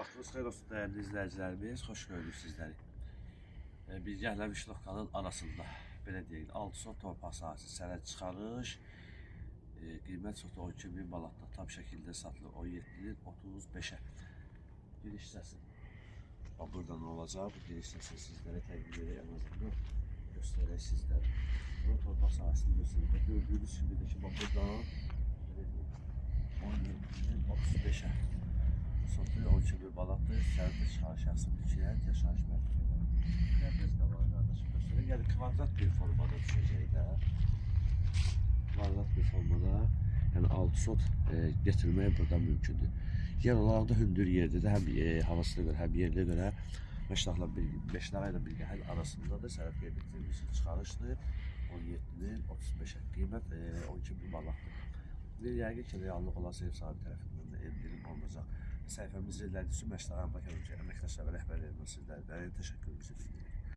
Vaxtınız xeyir olsun dəyərli izləyicilərimiz. Xoş gördük sizləri. Bilgəhlə Vişnovkanın arasında, belə deyək, 6 sot torpaq sahəsi sənəd çıxarış, qiymət sotu 12 min manatda tam şəkildə satılır 17-nin 35-ə. Giriş hissəsi. Bax, burada nə olacaq? Bu giriş hissəsini sizlərə təqdim edək, ən azından göstərək sizlərə. Bu torpaq sahəsini göstərək. Gördüyünüz kimi də ki, bax buradan belə deyək, 17-nin 35-ə. Sotu 12 min manatdır. Sənədli çıxarış şəxsi mülkiyyət, yaşayış mərkəzi. Mərkəz də var qardaşım göstərək. Yəni kvadrat bir formada düşəcək də. Kvadrat bir formada, yəni 6 sot getirmək burada mümkündür. Yer olaraq da hündür yerdə də həm havasına görə, həm yerinə görə Məşlağa ilə Bilgəhəl arasında da sənəd qeyd etdiyimiz çıxarışdır. 17-nin 35-ə qiymət 12 min manatdır. Yəqin ki, reallıq olan ev sahibi tərəfindən də endirim olunacaq. Səhifəmizi izlədiyiniz üçün Məşlağa əməkdaşlar və rəhbərlərimizə sizlərdən təşəkkürümüzü bildiririk.